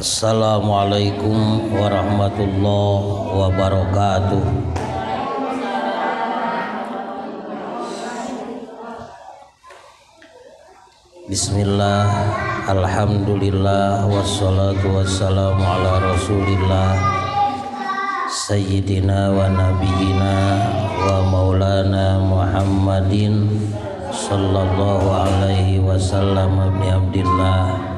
Assalamualaikum warahmatullahi wabarakatuh. Bismillah, alhamdulillah, wassalatu wassalamu ala rasulillah sayyidina wa nabiyina wa maulana Muhammadin sallallahu alaihi wasallam ibni Abdillah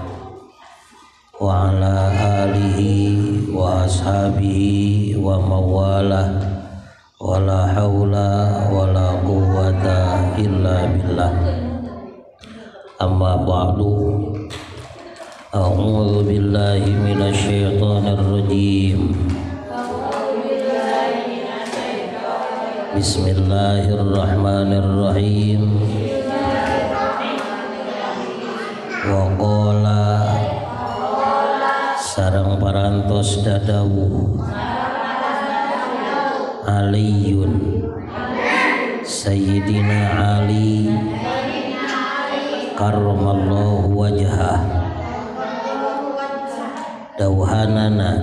wa ala alihi wa ashabihi wa mawalah wa la hawla wa la quwwata illa billah. Amma ba'du. A'udzu billahi minasyaitonir rajim. Bismillahirrahmanirrahim. Wa qala sareng parantos dadawuh Aliyun Sayyidina Ali karramallahu wajhah dawhanana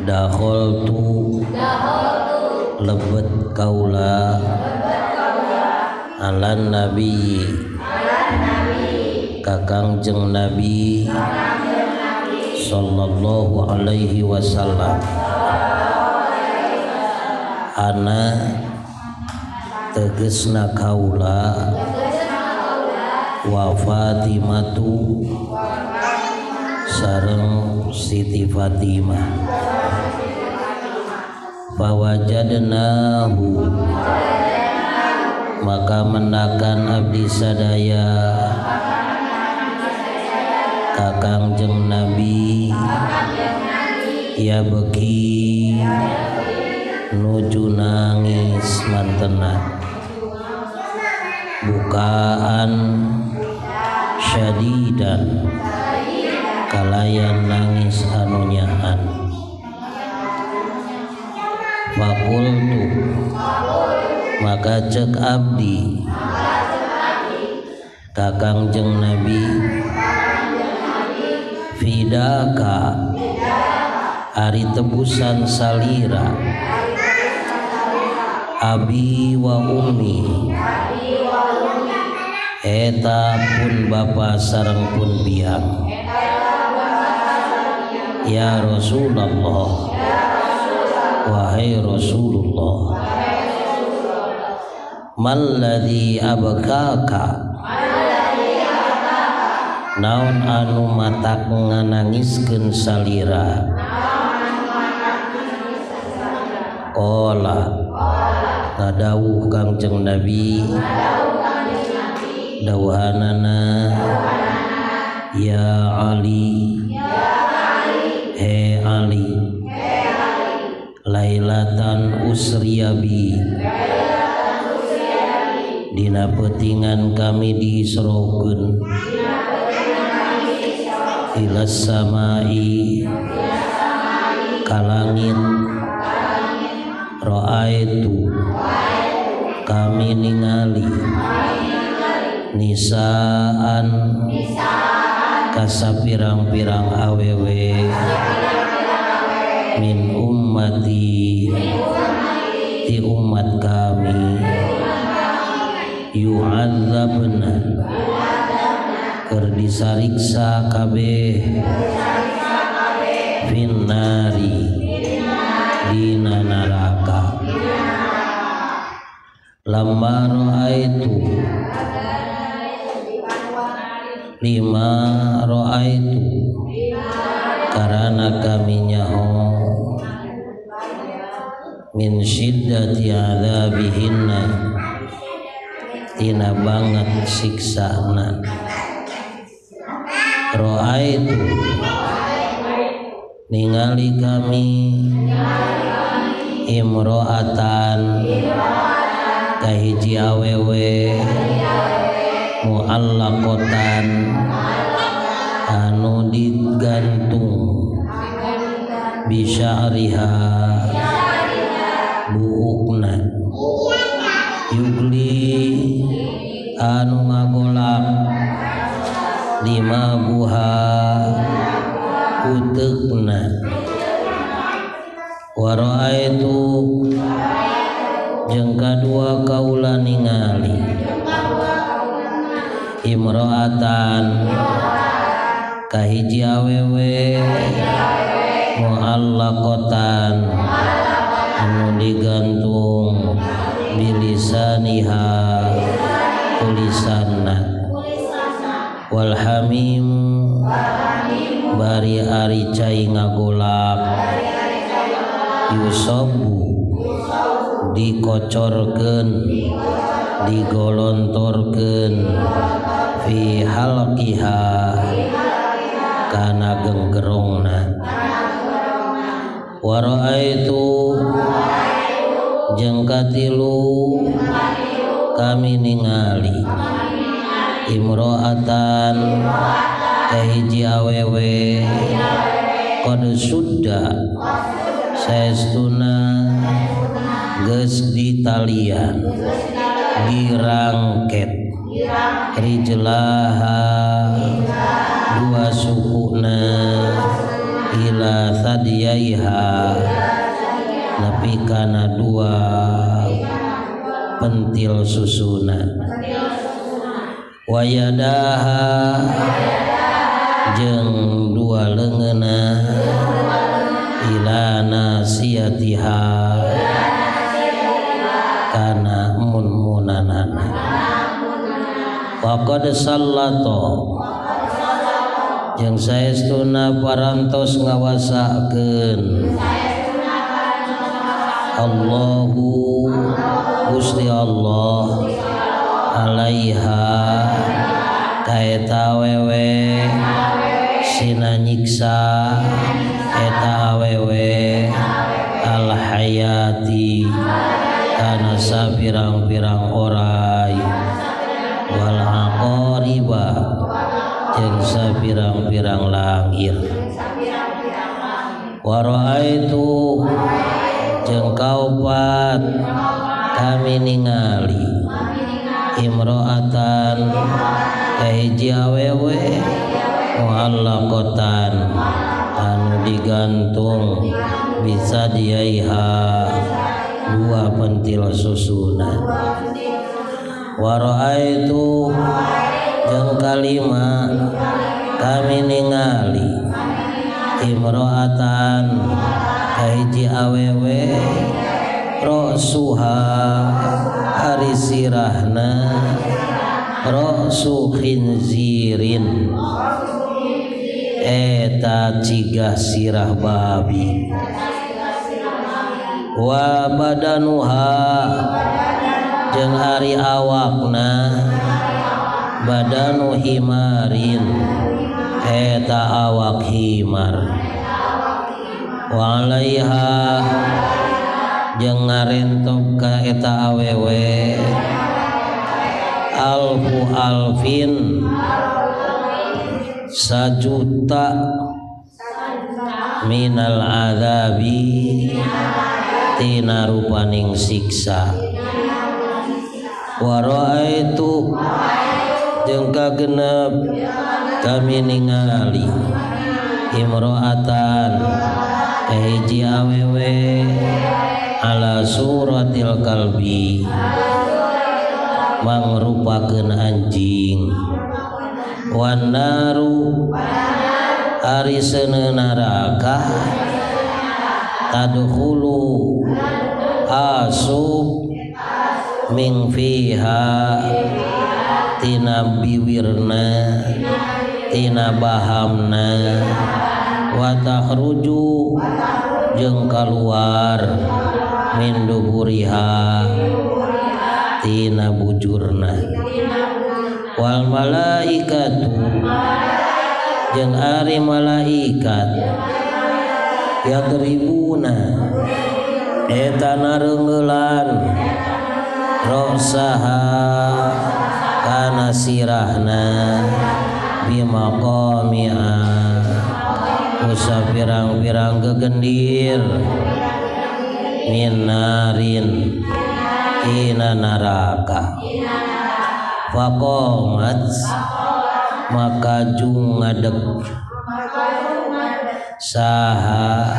dakhaltu lebet kaula alan nabi kakang jeng nabi sallallahu alaihi wasallam ana tegesna kaula wa Fatimatu sareng Siti Fatimah fawajadnahu maka mendakan abdi sadaya kakang jeng nabi ya beki nuju nangis mantena bukaan syadidan kalayan nangis anu nyaan. Fakultu maka cek abdi kakang jeng nabi fidaka ari tebusan salira abi wa ummi eta pun bapa sareng pun biang ya Rasulullah wahai Rasulullah malladzi abkaka naon anu matak nganangiskeun salira qala ngadawuh Kangjeng Nabi dawuhanana ya Ali he Ali lailatan usriyabi dina peutingan kami diisrokeun ilas samai ka langit raaitu kami ningali nisaan kasapirang-pirang awewe min ummati ti umat kami yu'adzabna keur disariksa kabeh finnari dina neraka lamma ra'aitu lima ra'aitu karana kami nyaho min syiddati adzabihinna tina banget siksana ra'aitu ningali kami imro'atan kahiji awewe mu'allaqatan anu digantung bisya'riha buukna yugli anu ngagolak lima buha Uteukna wa raaitu jeung kadua kaula ningali imro'atan kahiji awewe mu'allaqatan anu digantung bilisaniha tulisanna wal hamim bari ari cai ngagolak yusobu dikocorkeun digolontorkeun fi halqiha kana genggerongna wa raaitu jeung katilu kami ningali imro'atan kahiji awewe qad sudda saestuna geus ditalian dirangket rijlaha dua sukuna ila sadiyaiha nepi kana dua pentil susuna wayadaha jeung dua leungeunna ila nasiyatiha kana mun-munanana faqad sallato jeung saestuna parantos ngawasakeun Allahu Gusti Allah alaiha kaeta awewe sina nyiksa eta awewe al hayati kana sapirang-pirang orai wal aqariba jeung sapirang-pirang langir wa raaitu jeung kaopat kami ningali imro'atan kahiji awewe mu'allaqatan anu digantung bisa diaiha dua pentil susuna wa raaitu jeung kalima kami ningali imro'atan kahiji awewe ro'suha ari sirahna ro'su khinzirin eta cigah sirah babi wa badanuha jeung ari awakna badanu himarin eta awak himar wa alaiha jeung ngarentok ka eta awewe alfu alfin sajuta minal azabi tina rupaning siksa wa raaitu jeung kagenep kami ningali imro'atan kahiji awewe ala suratil kalbi mangrupakeun anjing wan naru ari seuneu neraka tadkhulu asub ming fiha tina biwirna tina bahamna wa takhruju jeung kaluar min duburiha tina bujurna wal malaikatu jeung ari malaikat yadribuna eta nareungeulan rosaha kana sirahna bimaqami'a usa pirang-pirang gegendir minarin tina neraka faqamat maka jung ngadeg Saha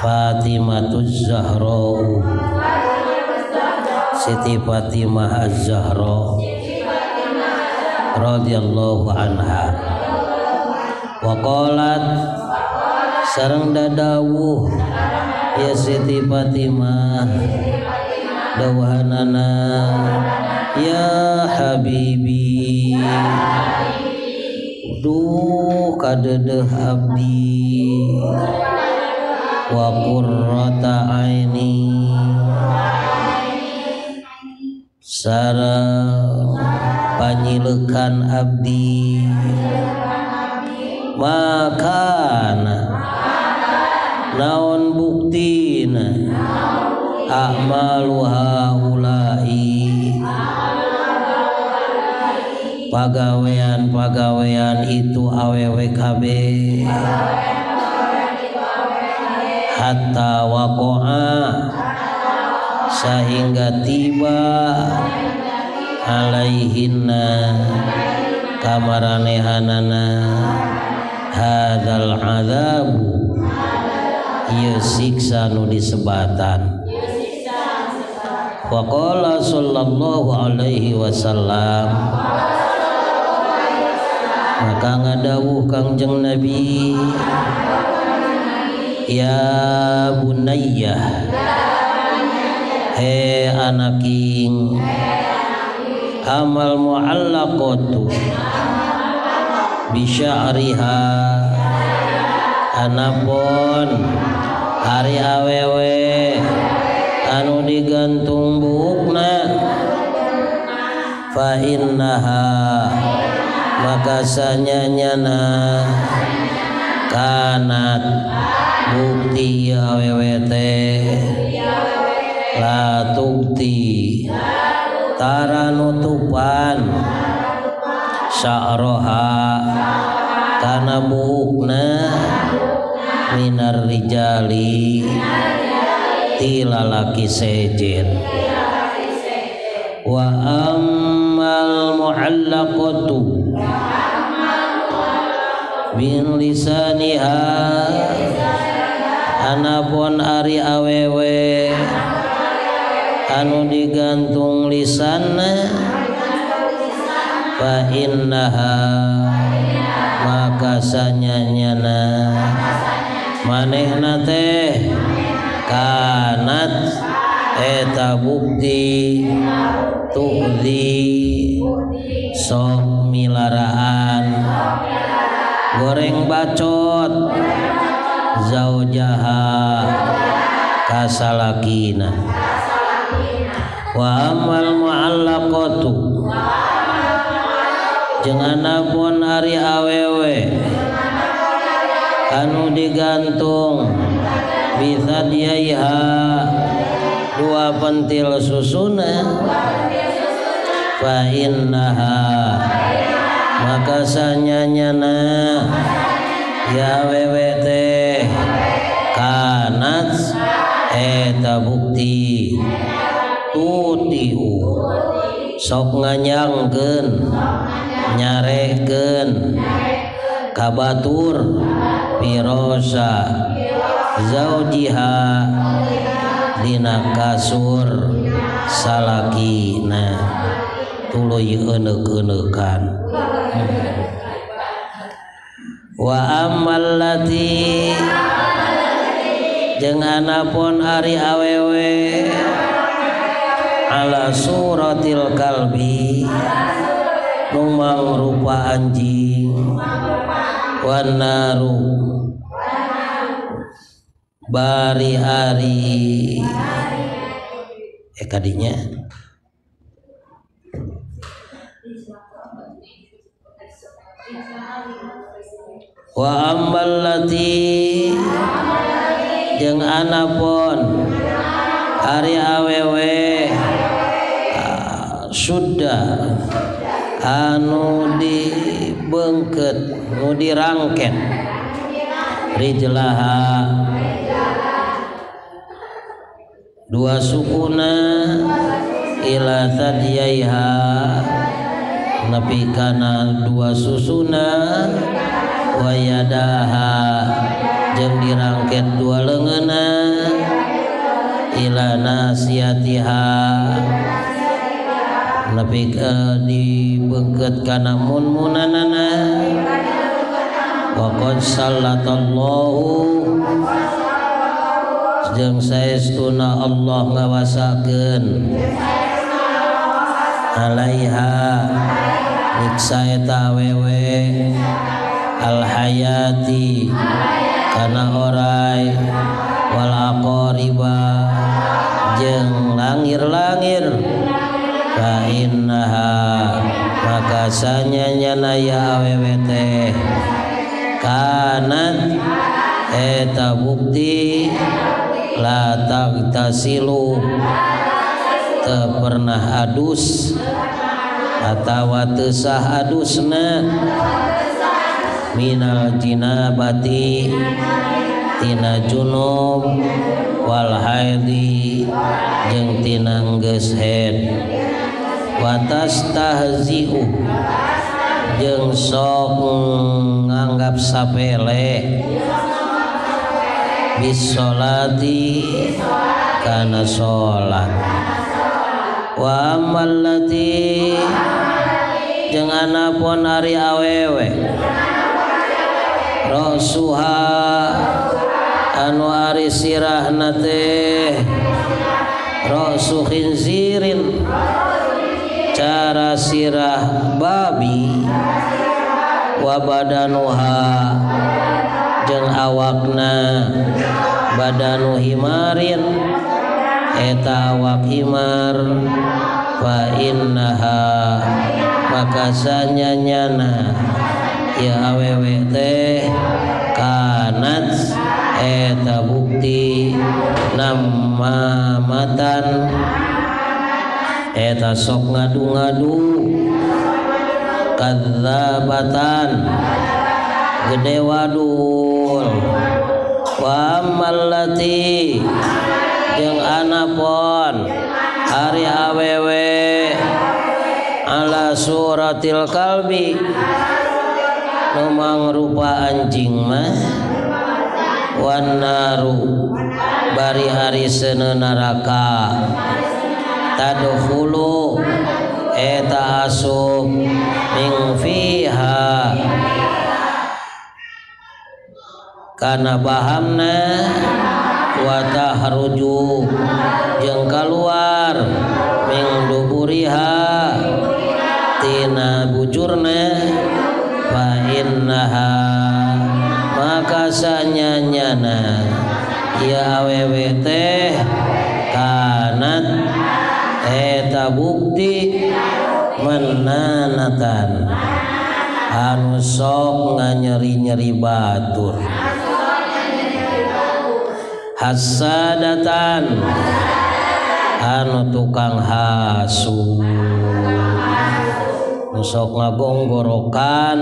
Fatimatuz Zahra Siti Fatimah Az-Zahra radhiyallahu anha. Wa qalat sareng dadawuh ya Siti Fatimah dawuhanana ya habibi duh kadedeh abdi wa qurrata aini sareng panyilekan abdi makana naon buktina a'malu haula'i pagawean-pagawean itu awewe kabeh hatta waqa'a sehingga tiba alaihinna kamaranehanana hadzal azabu ieu siksa nu disebatan. Wa qala sallallahu alaihi wasallam maka ngadawuh Kangjeng Nabi ya bunayyah he anaking amal mu'allaqatu bi sya'riha anapun ari awewe anu digantung buukna fa innaha maka sanyanyana kanat bukti awewe teh la tubti tara nutupan sya'roha kana buukna minar rijali ti lalaki sejen. Wa ammal mu'allaqatu bin lisaniha anapun ari awewe anu digantung lisanna fa innaha maka sanyanyana manehna teh kanat eta bukti tu'zi sok milaraan goreng bacot zaujaha kasalakina. Wa amal mu'allaqatu jeung anapun ari awewe anu digantung bisa diaiha dua pentil susuna fa innaha maka sanyanyana ya awewe teh kanat eta bukti tutiu sok nganyangkeun nyarekeun kabatur pirosa zaujiha dina kasur salakina tuluy euneuk-eueukan. Wa ammal lati jeung anapun ari awewe ala suratil kalbi nu mangrupa anjing wan naru bari ari kadinya wa ammal lati jeung anapun ari awewe sudah anu dibengket nu dirangket rijlaha dua sukuna ila thadiyaiha nepi kana dua susuna wa yadaha Jeung dirangket dua leungeunna ila nasiyatiha nepi dibeungkeut kana mun-munanana wa qad sallatallahu jeung saestuna Allah ngawasakeun alaiha niksa eta awewe alhayati kana orai wal aqariba jeung langir-langir fa innaha maka sanyanyana ya awewe teh kanat eta bukti la tagtasilu teu pernah adus atawa teu sah adusna minal jinabati tina junub wal haidi jeung tina geus haid wa tastahzi'u jeung sok nganggap sapele bisolati kana salat wa amallati jeung anapun ari awewe rasuha anu ari sirahna teh rasu khinzirin cara sirah babi wa badanuha jeung awakna badanu himarin eta awak himar fa innaha maka sanyanyana ya awewe teh kanat eta bukti namamatan eta sok ngadu-ngadu kadzabatan gede wadul wa amallati jeung anapon ari awewe ala suratil kalbi nu mangrupa anjing mah wan naru bari ari seuneu neraka tadkhulu eta asup ming fiha kana bahamna wa tahruju jeung kaluar ming duburiha tina bujurna fa innaha maka sanyanyana ya awewe teh kanat eta bukti menanatan anu sok nganyeri-nyeri batur hasadatan anu tukang hasud nu sok ngagonggorokan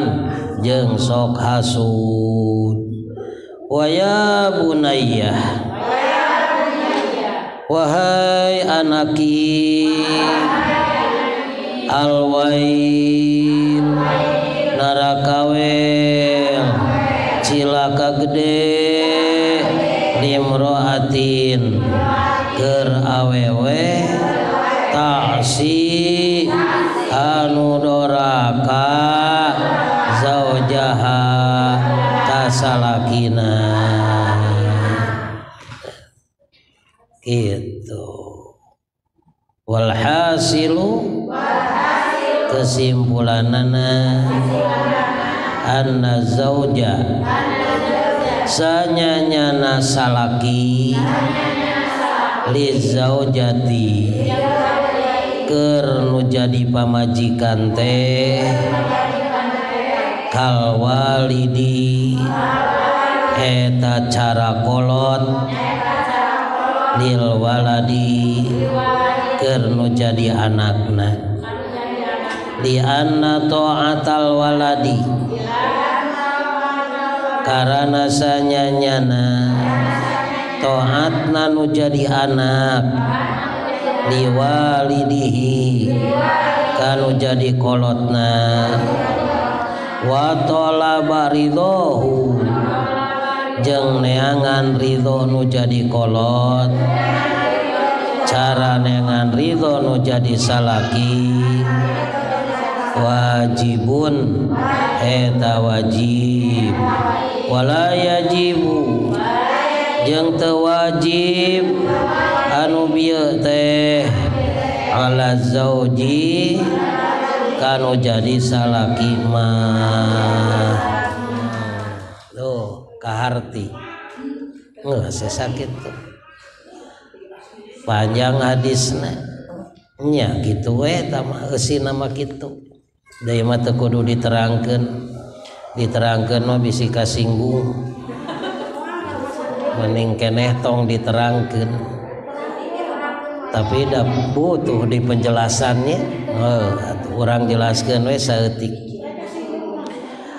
jeung sok hasud wa ya bunayyah wahai anaki alwail narakawel cilaka gede limroatin keur awewe ta'si anu doraka zaujaha kasalakina gitu. Walhasilu kesimpulanana anna zauja sanyanyana salaki li zaujati keur nu jadi pamajikan teh kal walidi eta cara kolot lil waladi keur nu jadi anakna li anna ta'atal waladi karana sanyanyana taatna nu jadi anak liwalidihi kanu jadi kolotna wa talaba ridhohu Jeung neangan ridho nu jadi kolot, cara neangan ridho nu jadi salaki wajibun eta wajib wala yajibu jeung teu wajib anu bieu teh ala zauji kanu jadi salaki mah. Tuh kaharti geus sakit tuh panjang hadisna nya kitu we tah mah eusina mah kitu. Deui mah teu kudu diterangkeun, diterangkeun mah bisi kasinggung, mending keneh tong diterangkeun. Tapi da butuh di penjelasannya, atuh urang jelaskeun we saeutik.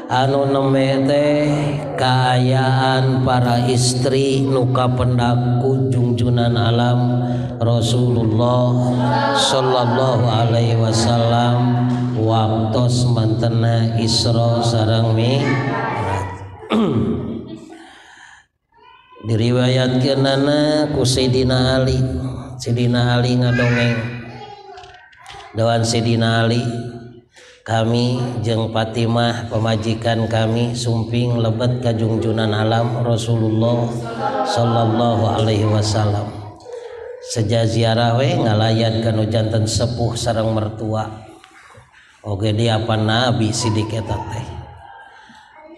Anu nembe teh kaayaan para istri nu kapendak ku jungjunan alam Rasulullah sallallahu alaihi wasallam waktos mantena Isra sareng Mi'raj. Diriwayatkeunana ku Sayyidina Ali. Sayyidina Ali ngadongeng. Doan Sayyidina Ali, kami jeung Fatimah pamajikan kami sumping lebet ka jungjunan alam Rasulullah sallallahu alaihi wasallam. Seja ziarah we ngalayan kanu janten sepuh sareng mertua. Oge dia apa nabi sidik eta teh.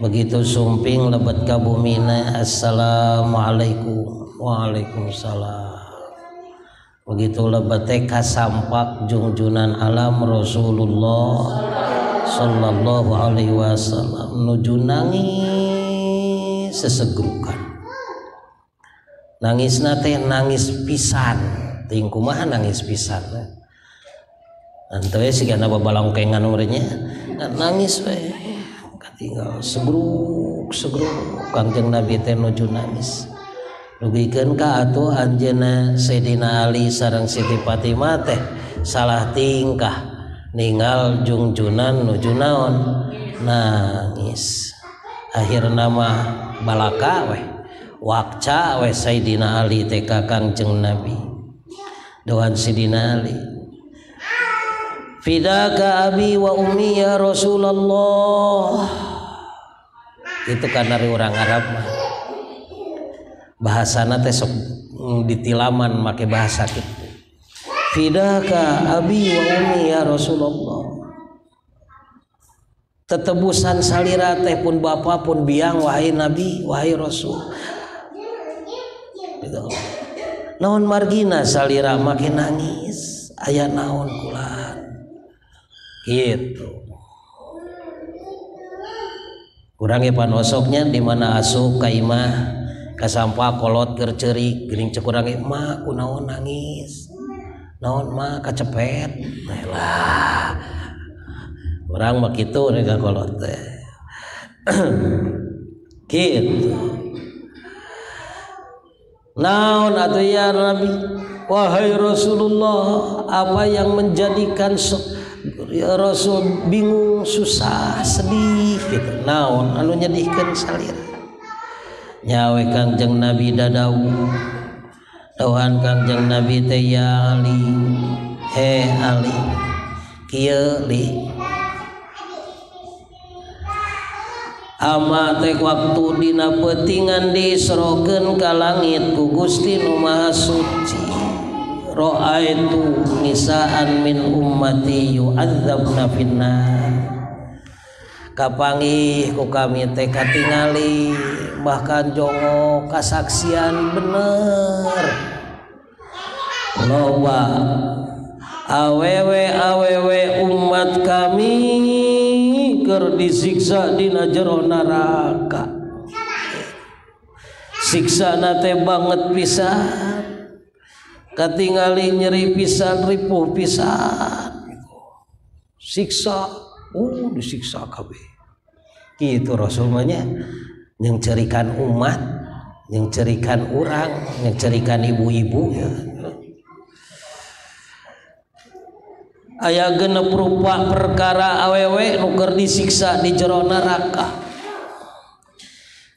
Begitu sumping lebet ka bumina, assalamualaikum, waalaikumsalam. Begitu lebet teh kasampak jungjunan alam Rasulullah sallallahu alaihi wasallam nuju nangis sesegrukan. Nangisna teh nangis pisan, ting kumaha nangis pisan. Nanti we sigana babalongkengan umurnya nangis we katinggal segruk segruk Kangjeng Nabi teh nuju nangis. Dugikeun ka atuh anjeunna Sayyidina Ali sareng Siti Fatimah teh salah tingkah ninggal jungjunan nuju naon nangis. Akhirna mah balaka weh wakca weh Sayyidina Ali teh ka Kangjeng Nabi. Doan Sayyidina Ali, fidaka abi wa ummi ya Rasulullah. Itu kan dari orang Arab mah bahasana teh sok ditilaman make bahasa kitu. Fidaka abi wa ummi ya Rasulullah. Tetebusan salira teh pun bapa pun biang wahai Nabi, wahai Rasul. Gitu. Naon margina salira make nangis, aya naon kulan. Gitu. Kurang ge panosoknya di mana asup ka imah kasampa kolot keur ceurik geuning cek urang ge mah kunaon nangis. Naon mah kacepet. Nah lah. Urang mah kitu rek ka kolot teh. Kitu. Naon atuh ya Nabi, wahai Rasulullah, apa yang menjadikan ya Rasul bingung, susah, sedih gitu. Naon anu nyedihkeun salira. Nyawe Kangjeng Nabi dadawu. Dawuhan Kangjeng Nabi teh ya Ali, he Ali, kieu li. Ama teh waktu dina peutingan diisrokeun ka langit ku Gusti nu Maha Suci. Ra'aitu nisaan min ummati yu'adzabna finnar. Kapanggih ku kami teh katingali bahkan jongo kasaksian bener. Loba awewe awewe umat kami keur disiksa dina jero neraka. Siksana teh banget pisan. Katingali nyeri pisan, ripuh pisan. Siksa, disiksa kabeh. Kitu Rasul mah nya nyengcerikan umat, nyengcerikan urang, nyengcerikan ibu-ibu ya. Aya genep rupa perkara awewe nu keur disiksa di jero neraka.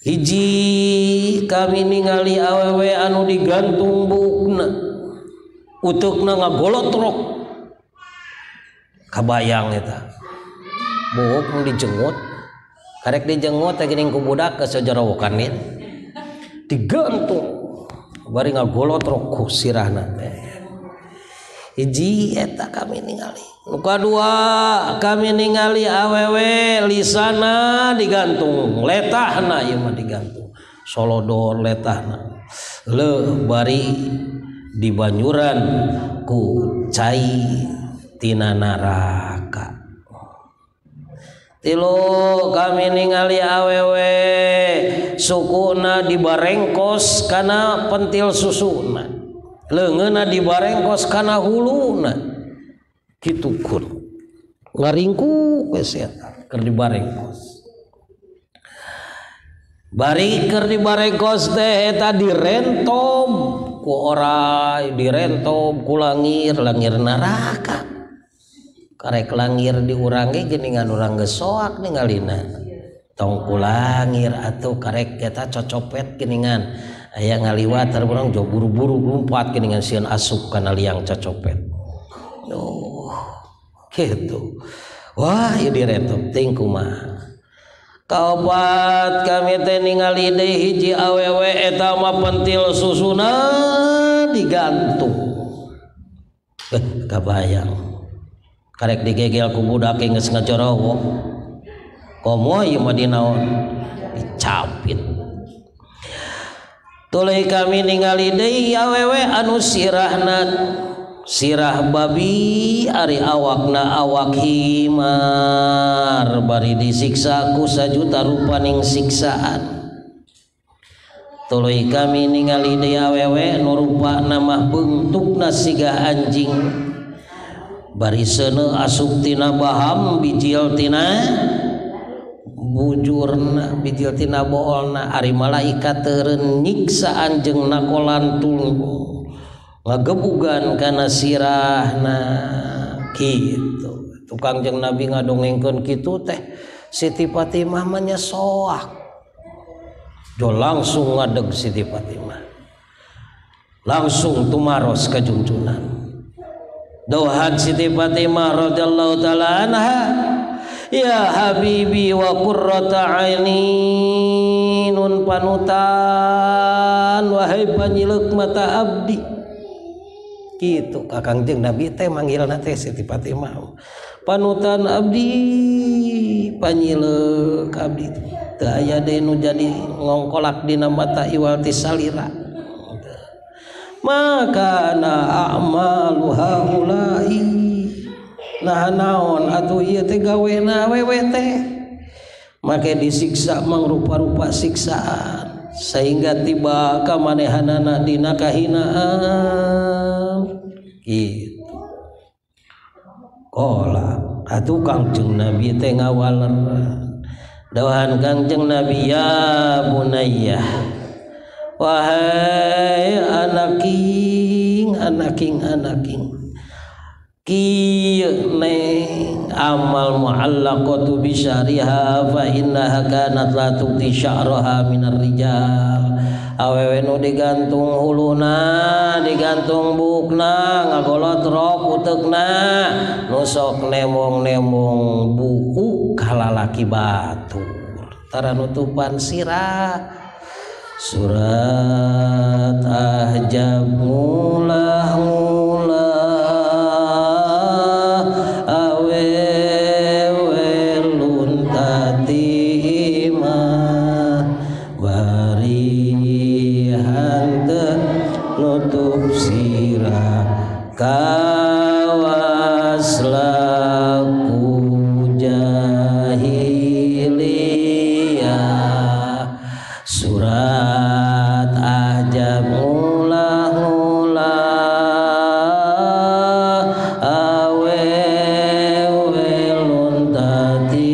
Hiji kami ningali awewe anu digantung buukna, uteukna ngagolotrok. Kabayang eta. Buuk nu dijengut, karek dijengut teh geuning ku budak geus jorowokan ieu. Digantung bari ngagolotrok ku sirahna teh. Hiji eta kami ningali. Nu kadua kami ningali awewe lisana digantung, letahna ieu mah digantung. Solodor letahna. Leuh bari dibanyuran ku cai tina neraka. Tilu kami ningali awewe sukuna dibarengkos kana pentil susuna, leungeunna dibarengkos kana huluna. Kitu kun ngaringkuk we eta keur dibarengkos. Bari keur dibarengkos teh eta direntob ku orai, direntob ku langir, langir neraka. Karek langir di urang ge geuningan urang geus soak ningalina. Tong ku langir atuh karek eta cocopet geuningan. Aya ngaliwat urang jo buru-buru lumpat geuningan sieun asup kana liang cocopet. Oh, kitu. Wah, ieu direntob ting kumaha. Kaopat kami teh ningali deui hiji awewe eta mah pentil susuna digantung. Kabayang. Karek digegel ku budak geus ngajorowok. Komo ieu mah dinaon? Dicapit. Tuluy kami ningali deui awewe anu sirahna sirah babi ari awakna awak himar bari disiksa ku sajuta rupaning siksaan. Tuluy kami ningali deui awewe nu rupana mah bentukna siga anjing. Bari seuneu asup tina baham bijil tina bujurna bijil tina boolna ari malaikat teureun nyiksa anjeungna kolantul ngagebugan kana sirahna kitu. Tukang jeung Nabi ngadongengkeun kitu teh Siti Fatimah mah nya soak. Jo langsung ngadeg Siti Fatimah. Langsung tumaros ka junjunan. Dohan Siti Fatimah radhiyallahu taala anha, ya habibi wa qurrata aini, nun panutan wahai panyileuk mata abdi. Kitu kakang jeung Nabi teh manggilna teh Siti Fatimah. Panutan abdi, panyileuk abdi. Teu aya deui nu jadi ngongkolak dina mata iwal ti salira. Maka na a'malu haula'i, nah naon atuh ieu teh gawena awewe teh make disiksa mangrupa-rupa siksaan sehingga tiba ka manehanana dina kahinaan kitu. Qala atuh Kangjeng Nabi teh ngawaler dawahan Kangjeng Nabi, ya bunayyah, wahai anaking anaking anaking, kieu neng amal mu'allaqatu bi syariha fa innaha kanat la tubdi sya'raha minar rijal. Awewe nu digantung huluna, digantung bukna, ngagolotrok uteukna, nu sok nemong-nemong buuk kalalaki batur tara nutupan sirah. Surat Ahzab ngulah-ngulah awewe luntati imah bari hanteu nutup sirah kawas laku jahiliyah. Surat Ahzab ngulah-ngulah awewe luntati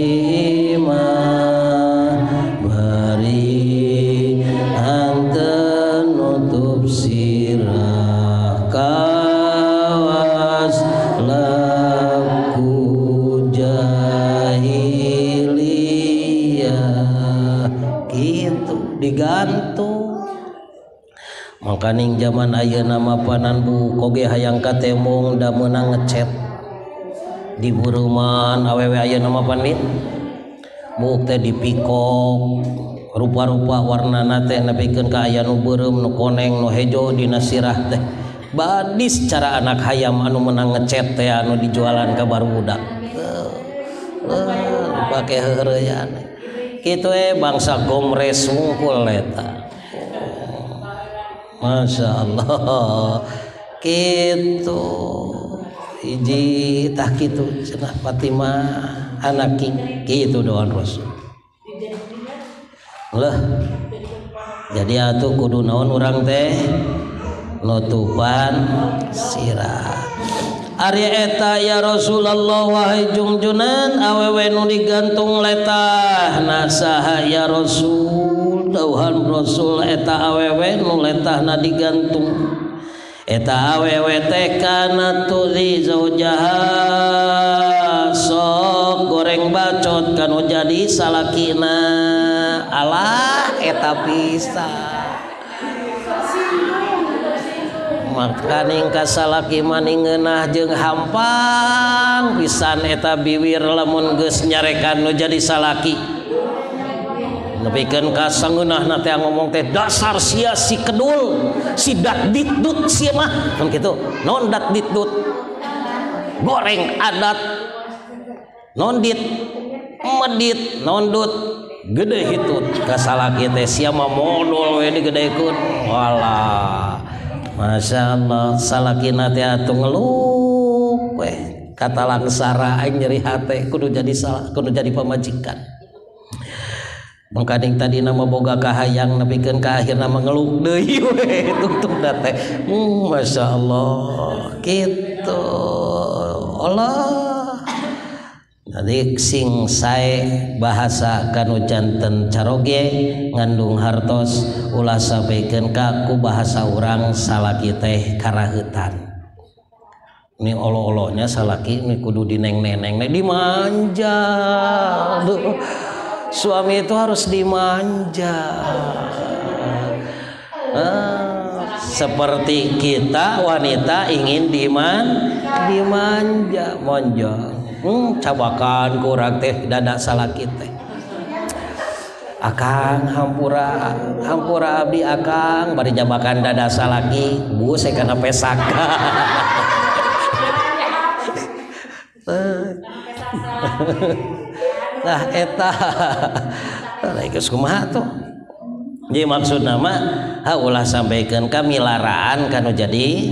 imah bari hanteu nutup sirah kawas laku digantung. Makaning zaman ayeuna mah panan buuk oge hayang ka tembong da meunang ngecet. Di buruman awewe ayeuna mah pan buuk teh dipikok rupa-rupa warnana teh nepikeun ka aya nu beureum nu koneng nu hejo dina sirah teh. Badis cara anak hayam anu menang ngecet teh anu dijualan ka barudak. Dipake heureuyan. Kitu we bangsa gomres wungkul eta. Masya Allah. Kitu hiji tah kitu cenah Fatimah anak kitu doan Rasul. Lah jadi atuh kudu naon urang teh nutupan sirah. Ari eta ya Rasulullah wahai jungjunan awewe nu digantung letah nasaha ya Rasul dauhan Rasul eta awewe nu letahna digantung eta awewe teh kana tuzi zaujaha sok goreng bacot kanu jadi salakina alah eta pisan. Makaning kasalaki maning ngeunah jeung hampang pisan eta biwir lamun geus nyarekan nu jadi salaki nepikeun ka sangeunahna teh ngomong teh dasar sia si kedul si dat ditdut sia mah kan kitu non dat ditdut goreng adat non dit medit non dut gede hitut kasalaki teh sia mah modol we digedekeun walah. Masya Allah salakina teh atuh ngeluh weh kata langsara aing nyeri hate kudu jadi salah kudu jadi pamajikan. Mangkaning tadi nama boga kahayang nepikeun ka akhirna mah ngeluh deui weh tungtungna teh. Masya Allah kitu Allah. Jadi sing sae bahasa kanu janten caroge ngandung hartos ulah sampaikan ka ku bahasa urang salaki teh karaheutan. Ini olo-olonya salaki ini kudu dineng-neneng dimanja. Suami itu harus dimanja. Seperti kita wanita ingin dimanja, monjong. Cabakan kurang teh dada salaki teh. Akang hampura hampura abdi akang bari jabakan dada salaki bu saya kana pesak. Nah eta geus kumaha tuh. Jadi maksudna mah ha ulah sampaikan ka milaraan kanu jadi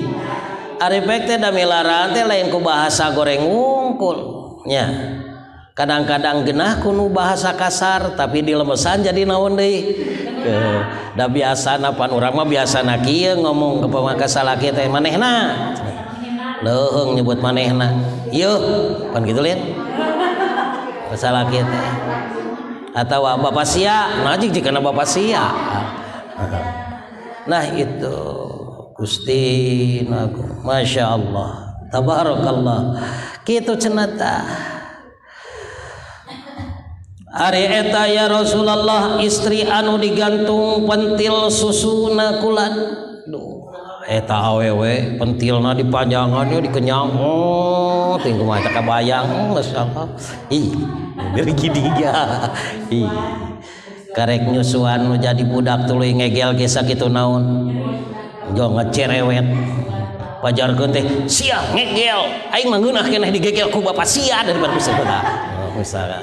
ari pek teh da milaraan teh lain ku bahasa goreng wungkul. Nya kadang-kadang genah kuno bahasa kasar tapi dilemesan jadi naon deui da biasana pan urang mah biasana kieu ngomong ke pamaka salaki teh manehna leuheung nyebut manehna yeuh pan kitu lin salaki teh atawa bapak sia najik jikana bapak sia. Nah itu Gusti nagu Masya Allah tabarakallah kitu cenah tah. Ari eta ya Rasulullah istri anu digantung pentil susuna kulan. Duh eta awewe pentilna dipanjangan nya dikenyang. Oh ting kumaha teh kabayang masyaallah. Ih bergidiga. Ih karek nyusuan nu jadi budak tuluy ngegel ge sakitu naon. Jo ngacerewet. Pajarkeun teh sia ngegel aing mah ngeunah keneh digegel ku bapak sia daripada misalnya misalnya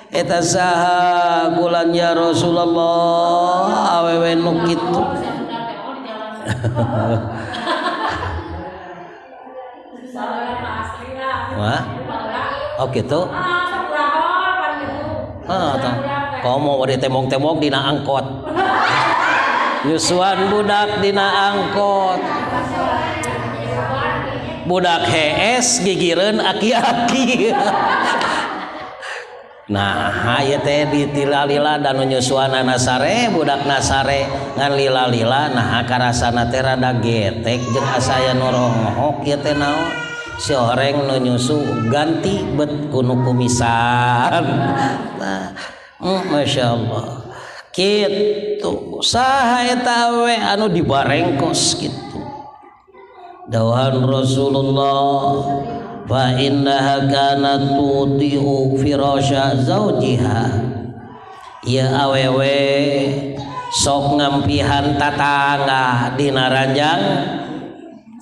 eta saha kulan ya Rasulullah awewe nu kitu. Wah oh kitu ah tah komo bade tembok-tembok dina angkot nyusuan budak dina angkot budak HS gigireun aki-aki. Nah ieu teh ditilala dan nyusuan nasare budak nasare ngan lila-lila nah karasana teh rada getek jeung asaya nu ronghok ieu teh naon si horeng nu nyusu ganti bet kunu kumisan. Nah, Masya Allah Kitu saha eta awewe anu dibarengkos kitu. Dawuhan Rasulullah fa innaha kanat tutiu firasya zaujiha. Ieu awewe sok ngampihan tatangga dina ranjang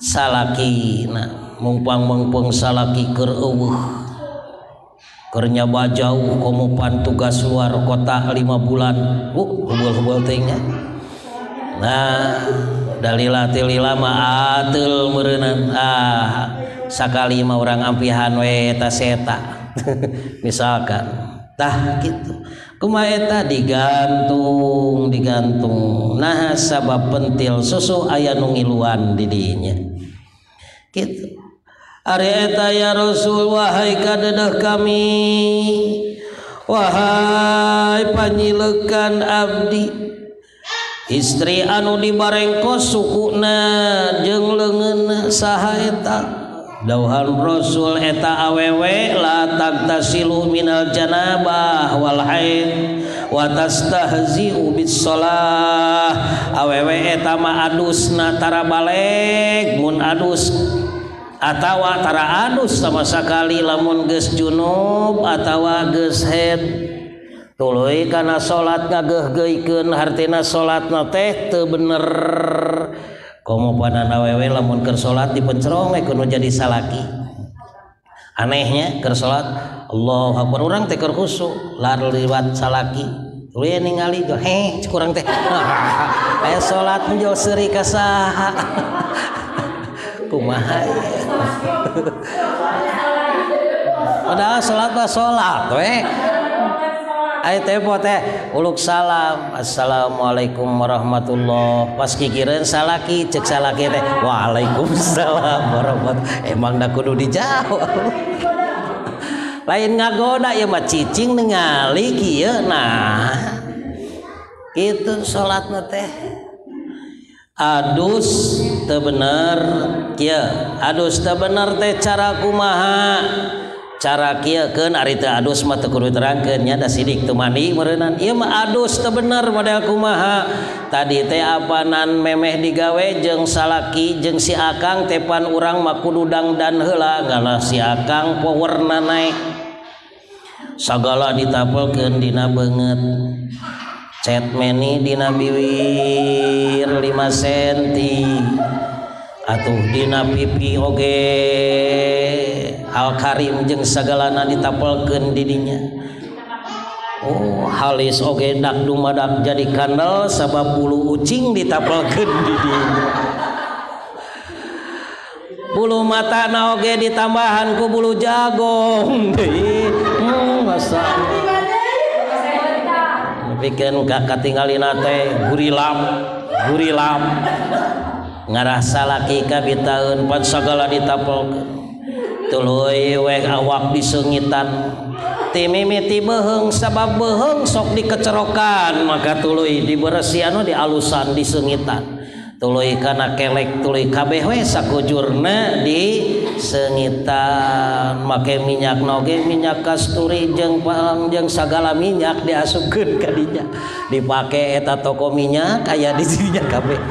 salakina, mungpang-mungpung salaki keur eueuh, keur nyaba jauh komo pan tugas luar kota 5 bulan, hubul-hubul teh nya. Nah, dalila tilila mah ateul meureunnan, ah sakali mah urang ampihan we eta seta. Misalkan tah kitu. Kumaha eta digantung, digantung. Nah sabab pentil susu aya nu ngiluan di dinya. Kitu. Ari eta ya Rasul wahai kadedeh kami, wahai panyilekan abdi, istri anu dibarengkos sukuna jeung leungeunna saha eta? Dauhan Rasul eta awewe la tagtasilu minal janabah wal haid wa tastahzi'u bis shalah. Awewe eta mah adusna tara baleg mun adus atawa tara adus sama sakali lamun geus junub atawa geus haid. Tuluy kana salat ngageuhgeuikeun hartina salatna teh teu bener. Komo panan awewe lamun keur salat dipencerong we kudu jadi salaki. Anehnya keur salat Allahu akbar urang teh keur khusyuk lar liwat salaki. Tuluy ningali jo heh cek urang teh. Aya salat menjol seuri ka saha. Kumaha ieu. Padahal salat mah salat we. Ayo tempo teh uluk salam assalamualaikum warahmatullah pas kikireun salaki cek salaki teh waalaikumsalam warahmatullah emang da kudu dijawab lain ngagoda ieu mah cicing ningali kieu nah kitu salatna teh adus teu bener kieu adus teu bener teh cara kumaha cara kieu keun ari teu adus mah teu kudu diterangkeun nya da sidik teu mandi meureunnan ieu mah adus teu bener model kumaha tadi teh apanan memeh digawe jeung salaki jeung si akang teh pan urang mah kudu dangdan heula ngalah si akang powerna naek sagala ditapelkeun dina beungeut cet meni dina biwir 5 senti atuh dina pipi oge Al Karim jeung sagalana ditapelkeun di dinya. Oh, halis oge dak dumadak jadi kandel sabab bulu ucing ditapelkeun di dinya. Bulu matana oge ditambahan ku bulu jagong deui. Masa. Pikeun ka katingalina teh gurilam, gurilam. Ngarah salaki kabitaeun pan sagala ditapelkeun. Tuluy weh awak diseungitan ti mimiti beuheung sabab beuheung sok dikecerokan maka tuluy diberesian dialusan diseungitan tuluy kana kelek tuluy kabeh we sakujurna diseungitan make minyak oge minyak kasturi jeung palang jeung sagala minyak diasupkeun ka dinya dipake eta toko minyak aya di dinya kabeh.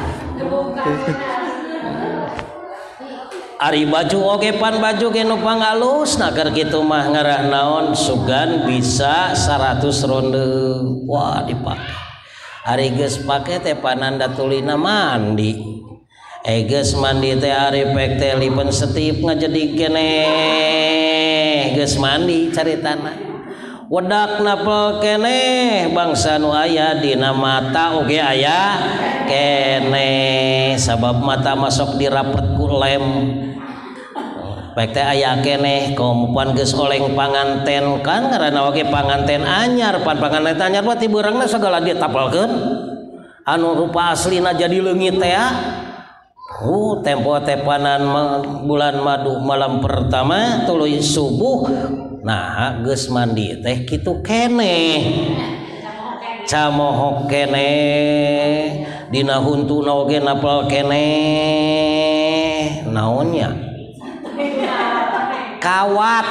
Ari baju oge pan baju ge nu pangalus nah keur kitu mah ngarah naon sugan bisa 100 ronde wah dipake ari geus pake teh pananda tulina mandi geus mandi teh ari pek teh lipen setip ngajedig keneh geus mandi caritana wedak napel keneh bangsa nu aya dina mata oge aya keneh sabab mata masuk dirapet ku lem baik teh aya keneh komupan geus oleng panganten kan ngaranna oge panganten anyar pan panganten anyar mah ti beurangna sagala ditapelkeun anu rupa aslina jadi leungit teh tempo teh panan bulan madu malam pertama tuluy subuh nah geus mandi teh kitu keneh camohok keneh dina huntuna oge napel keneh naonnya kawat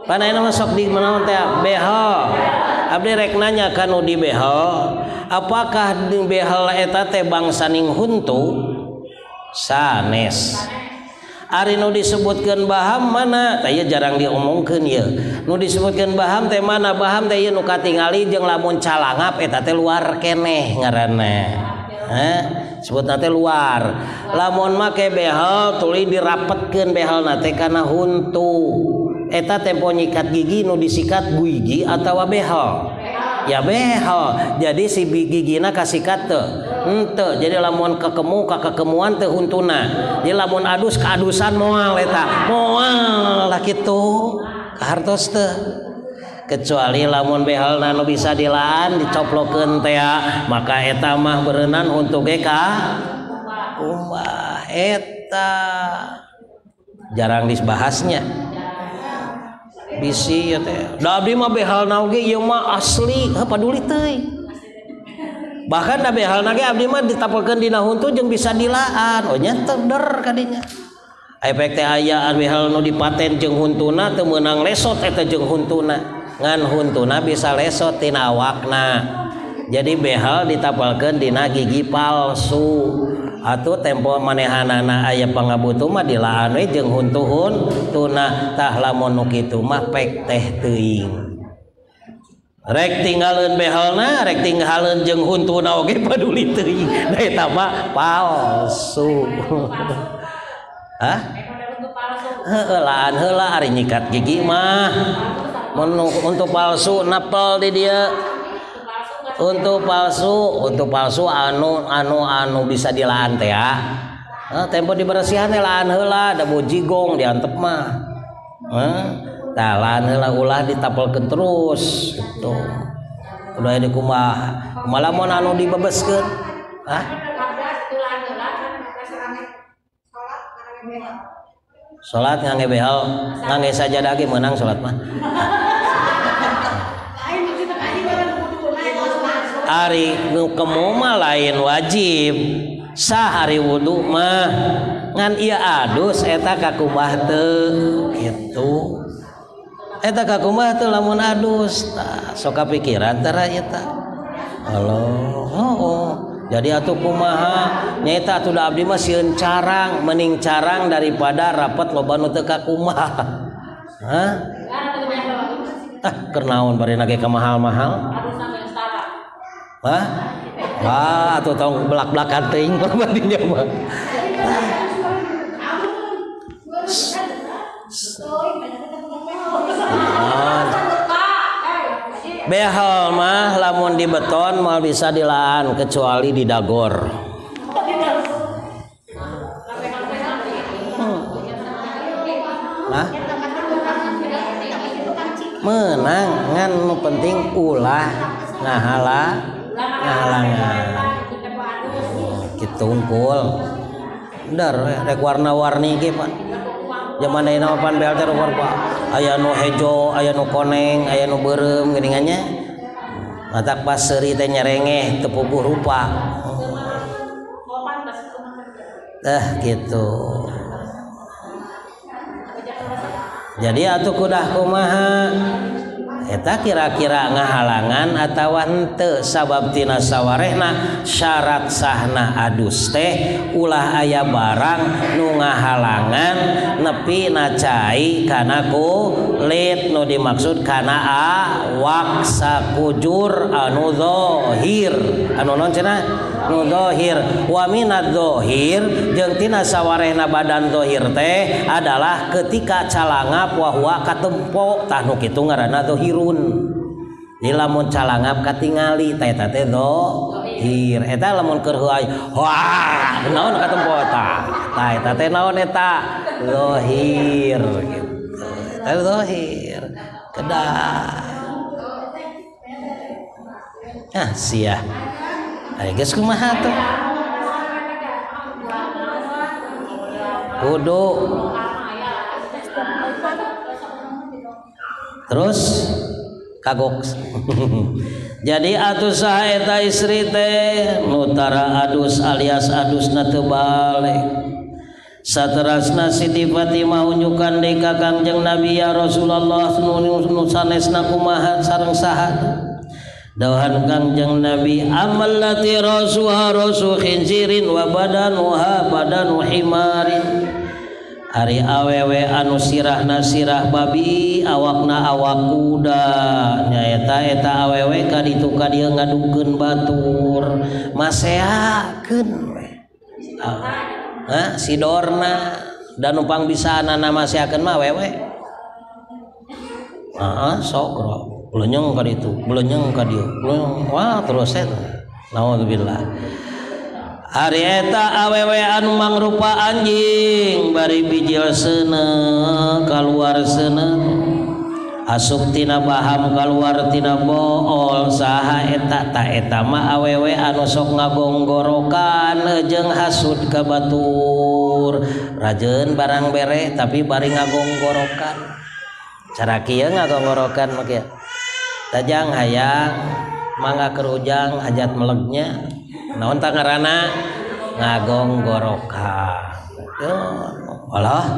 pan ayeuna mah sok di manaon teh behel Abdi rek nanya ka nu di behel, apakah di behel eta teh bangsaning huntu? Sanes. Ari nu disebutkeun baham mana? Tah ieu jarang diomongkeun ieu. Nu disebutkeun baham teh mana? Baham teh ieu nu katingali jeung lamun calangap eta teh luar keneh ngaranna. Hah? Sebutna teh luar. Lamun make behel tuluy dirapetkeun behelna teh kana huntu. Eta tempo nyikat gigi nu disikat gigi atawa behel? Ya behel. Jadi si gigina kasikat teu? Henteu. Jadi lamun kekemu ka kekemuan teu huntuna. Jadi lamun adus ka adusan moal eta. Moal lah kitu. Kahartos teu. Kecuali lamun behelna nu bisa dilaan dicoplokeun teh maka eta mah beureunan huntu ge ka kumbah eta. Jarang dibahasnya. Bisi ya teh. Da abdi mah behelna oge ieu mah asli, heuh paduli teuing. Bahkan da behelna ge abdi mah ditapelkeun dina huntu jeung bisa dilaan. Oh nya teu der kadinya. Efek teh aya behel nu dipaten jeung huntuna teu meunang lesot eta jeung huntuna. Ngan huntuna bisa lesot tina awakna. Jadi behel ditapelkeun dina gigi palsu. Atuh tempo manehanana aya pangabutuh mah dilaan we jeung huntu-huntuna. Tah lamun nu kitu mah pek teh teuing. Rek tinggaleun behelna, rek tinggaleun jeung huntuna oge paduli teuing. Da eta mah palsu. Hah? Heueuh laan heula ari nyikat gigi mah. Mun untuk palsu napel di dieu. Untuk palsu anu bisa dilaan teh ya. Tempo dibersihan teh laan heula da bojigong diantep mah. Heh, tah laan heula ulah ditapelkeun terus gitu. Udah di kumaha? Kumaha lamun anu dibebeskeun? Hah? Salat ngangge behel, ngangge sajadah ge meunang salat mah. Ari nu kemu mah lain wajib sah ari wudu mah ngan ieu adus eta kakumbah teu kitu eta kakumbah teu lamun adus tah sok kapikiran tara eta Allah oh jadi atuh kumaha nyaeta atuh da abdi mah sieun carang mending carang daripada rapet loba nu teu kakumbah. Hah? Tah keur naon barina ge kamahal-mahal. Hah? Wah, atuh tong belak-belakan teuing perbandingnya mah. Behel mah lamun di beton moal bisa dilaan kecuali di dagor. Hah? Menang ngan nu penting ulah ngahala ngahalangan kitu unggul dar rek warna-warni ge pan zaman ayeuna mah pan BLT rupa aya nu hejo aya nu koneng aya nu beureum geuningannya matak pas seuri teh nyerengeh teu puguh rupa teh kitu. Jadi atuh kudah kumaha eta kira-kira ngahalangan atawa henteu sabab tina sawarehna syarat sahna adus teh ulah aya barang nu ngahalangan nepi na cai kana kulit nu dimaksud kana awak sakujur anu zahir anu naon cenah nu zahir wa minadz zahir jeung tina sawarehna badan zahir teh adalah ketika calangap wa huwa katempo tah nu kitu ngaranna zahir. Di lamun calangap katingali teh eta teh zahir eta lamun keur heuay wah naon katempo eta tah eta teh naon eta zahir gitu eta zahir kedah ah sia ari geus kumaha tuh kudu terus kagok. Jadi atuh saha eta istri teh nu tara adus alias adusna teu balik. Saterasna Siti Fatimah unjukan deui ka Kangjeng Nabi ya Rasulullah nu sanesna kumaha sareng saha. Dawuhan Kangjeng Nabi amallati rasuha rasu khinzirin wa badanuha badanu himarin. Ari awewe anu sirahna sirah babi awakna awak kuda nyaeta eta awewe ka ditu ka dieu ngadukeun batur maseakeun we. Hah sidorna dan numpang bisaanana maseakeun mah awewe. Heeh sok belenyeng ka ditu belenyeng ka dieu wah terus eta naudzubillah. Ari eta awewe anu mangrupa anjing bari bijil seuneu kaluar seuneu asup tina baham kaluar tina bool saha eta ta eta mah awewe anu sok ngagonggorokan jeung hasud ka batur rajeun barang bere tapi bari ngagonggorokan cara kieu ngagonggorokan mah kieu tajang hayang mangga keur ujang hajat melegnya naon ta ngaranna ngagonggorokan. Yo alah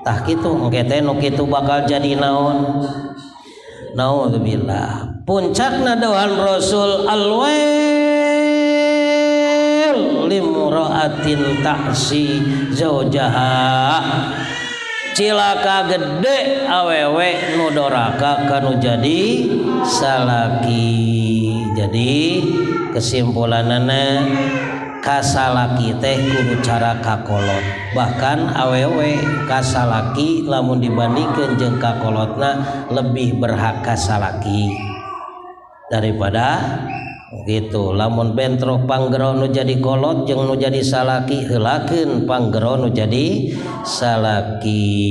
tah kitu engke teh nu kitu bakal jadi naon. Naudzubillah. Puncakna doan Rasul alwail limra'atin ta'si zaujaha. Cilaka gede awewe nu doraka kanu jadi salaki. Jadi kesimpulanana kasalaki teh kudu cara kakolot. Bahkan awewe kasalaki lamun dibandingkeun jeung kakolotna lebih berhak kasalaki daripada gitu. Lamun bentrok panggero nu jadi kolot jeung nu jadi salaki heulakeun panggero nu jadi salaki.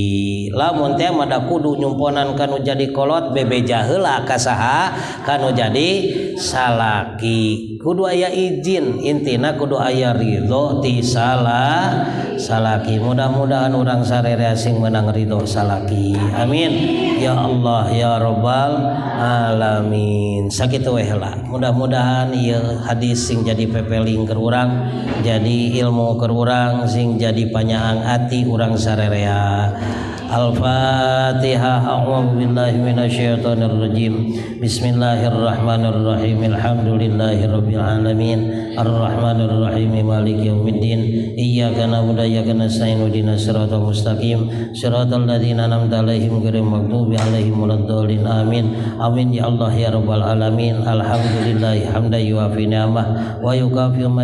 Lamun teh mah da kudu nyumponan kanu jadi kolot bebeja heula ka saha kanu jadi salaki. Kudu aya izin, intina kudu aya ridho ti salaki. Mudah-mudahan urang sarere sing menang ridho salaki. Amin ya Allah ya Rabbal alamin. Sakitu we heula. Mudah-mudahan ieu hadis sing jadi pepeling keur urang, jadi ilmu keur urang, sing jadi panyaang ati urang sarerea. Al-Fatihah. A'udzu billahi minasyaitonir rajim. Bismillahirrahmanirrahim. Alhamdulillahirabbil alamin. Arrahmanir rahim. Maliki yaumiddin. Iyyaka na'budu wa iyyaka nasta'in. Ihdinas siratal mustaqim. Siratal ladzina an'amta 'alaihim ghairil maghdubi 'alaihim waladdallin. Amin. Amin ya Allah ya rabbal alamin. Alhamdulillahi hamdan yuafi ni'amah wa yukafi